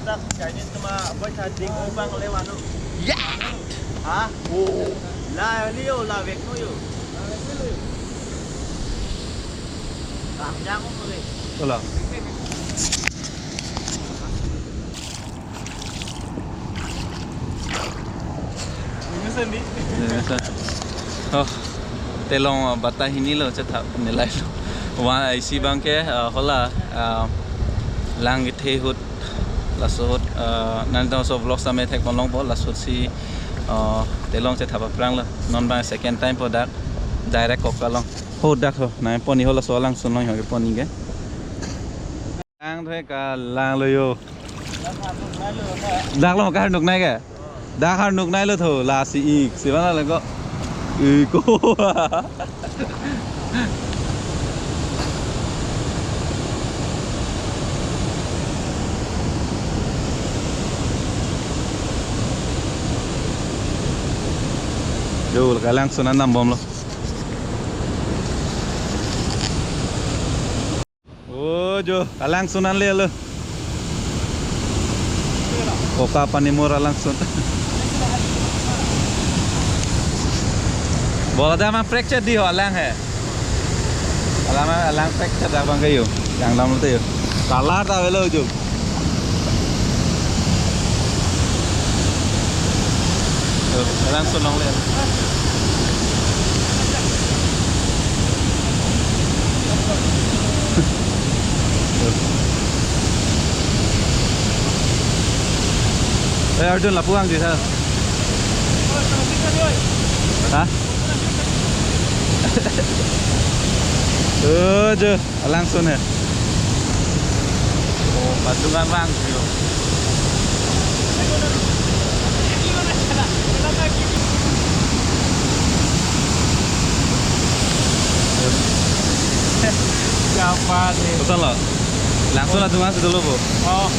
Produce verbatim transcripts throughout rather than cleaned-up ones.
Tak, Chinese tema apa tadi ngobang lewat tu? Ya. Ha? Oh. La liyo, la vek no yo. Kang jang mo le. Wala. Ini seni. Ini seni. Oh, telong, uh, bata hini lo chetha nelai lo. Wa isi bangke, uh, hala, uh, lang kethe ahut laso ahut, uh, nangtum laso vlog same thek ponlongpo laso ahut si, uh, telong chetha aphrang lo. Non bang second time po dak direct Koka along. Ho dak ho, nai pon ni ho laso alangsun along ho ke pon ni ke. Lang thoi kalang lo yo. Dak lo kahar nuk nai ke? Dak har nuk nai lo tho, lasi ik si mana le ko. Ik ko. Jo, kalangsun an nambom lo. Oh, jo, kalangsun an le lo. Koka Panimur alangsun. Bola dak mang prekchet di ho alang he. Alang, alang prekchet dak bang kayo. Yang lam te yo. Kalar ta avelo jo. Tuh, alangsun along le. Eh, Arjun, lapu-an di sa. Hah? Eh, jo. Alangsun he. Oh, Bandung an vang yo. Siapa nih? Pesan lo. Langsun latum an si dolo po. Oh.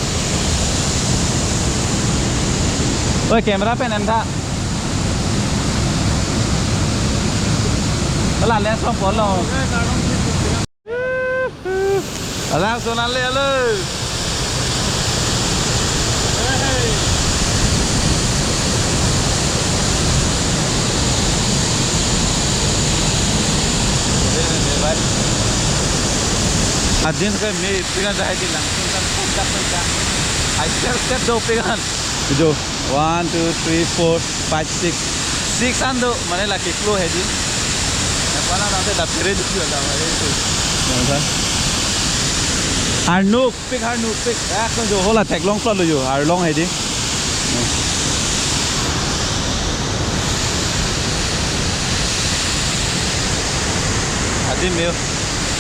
Oi, camera pen en tha. Hala lens on pon lo. Alangsun an le lo. Ajin ke me pingan jahai di lang. Pingan pun dak pun dak. Ai step step dopik an. Jo, one, two, three, four, five, six. Six an do, mane la keklo hedi. Apana nang te dap kere di la mane tu. Arnuk pik, arnuk pik. Ekdom jo hala theklong phlot lo jo, arlong hedi. Adi meo.